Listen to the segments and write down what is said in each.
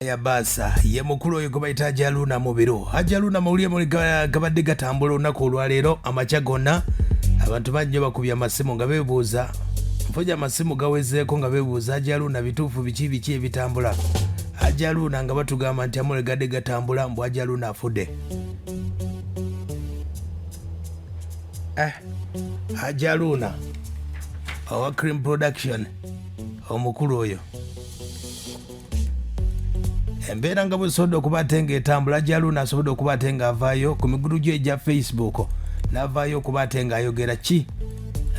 Ya baasa ye mukulu oyo gwe bayita Haji Mubiru. Haji Haruna mawulire muli gabadde gatambula olunaku olwaleero amakya gonna, abantu bangi nnyo bakubye amasimu nga beebuuza, nfuja amasimu gawezeeko nga beebuuza Haji Haruna bituufu biki biki ebitambula. Haji Haruna nga batugamba nti amawulire gadde gatambula mbu Haji Haruna afudde. Haji Haruna owa Cream Production omukulu oyo embeera nga bwesobodde okuba ate ng'etambula, Jaluna asobodde okuba ate ng'avaayo ku migudu gye egya Facebook n'avaayo okuba ate ng'ayogera ki,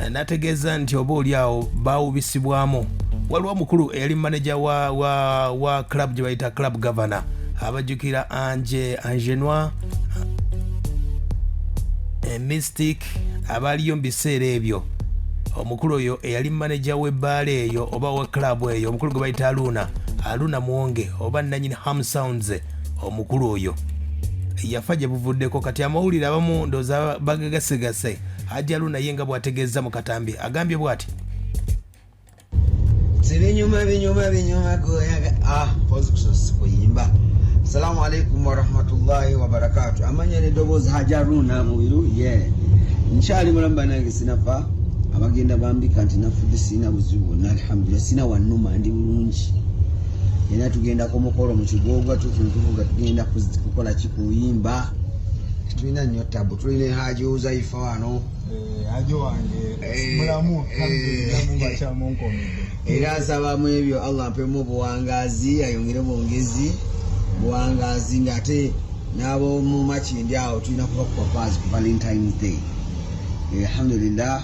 n'ategeeza nti oba oli awo baawubisibwamu. Waliwo omukulu eyali maneja wa club gye bayita Club Governor, abajjukira Ange Angenoi Mystic abaaliyo mu biseera ebyo. Omukulu oyo eyali maneja w'ebbaala eyo oba wa club eyo, omukulu gwe bayita Aluna, Aluna Mwonge oba nanyini Ham Sounds, omukulu oyo yafa gye buvuddeko. Kati amawulire abamu ndowooza bagagasegase. Haji Aluna ye nga bw'ategeeza mu katambi agambye bw'ati: Sibinyuma binyuma binyuma goyaga ah pozi kusosi kuyimba. Assalamu alaikum warahmatullahi wabarakatuh. Amanya n'eddoboozi Haji Haruna Mubiru ye nkyali mulamu banange, sinafa. Abagenda bambika nti nafudde, sirina buzibu bwonna, alhamdulillah, sina wannuma, ndi bulungi. Era tugenda ku mukolo mu Kigoogwa, tuvuga tugenda kukola ki, kuyimba. Tulina nnyo tabu, tulina Haji Uzaifa wano. Haji wange mulamu, alhamdulillah, Mungu akyamunkuumidde. Era nsabamu ebyo Allah ampemu obuwangaazi, ayongere bwongezi buwangaazi, ng'ate n'ab'omu Makindi awo tulina kuba ku papaazi ku Valentines Day. Alhamdulillah,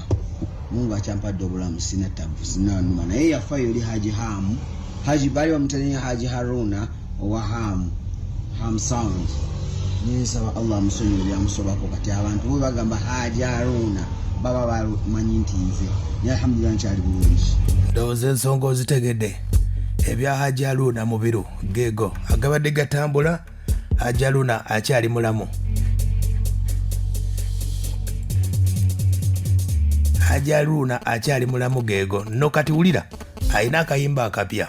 Mungu akyampadde obulamu, sina tabu, sina numa. Naye yafa yoli Haji Hamu, Haji baali bamutanye Haji Haruna owa Hamu, Ham Sound. Nensaba Allah amusonyiwe byamusobako. Kati abantu bwe bagamba Haji Haruna baba bamanyi nti nze, naye alhamdulillah nkyali bulungi. Ndowooza ensonga ozitegedde. Ebya Haji Haruna Mubiru geego agabadde gatambula. Haji Haruna akyali mulamu. Haji Haruna akyali mulamu geego nno. Kati wulira, alina akayimba akapya.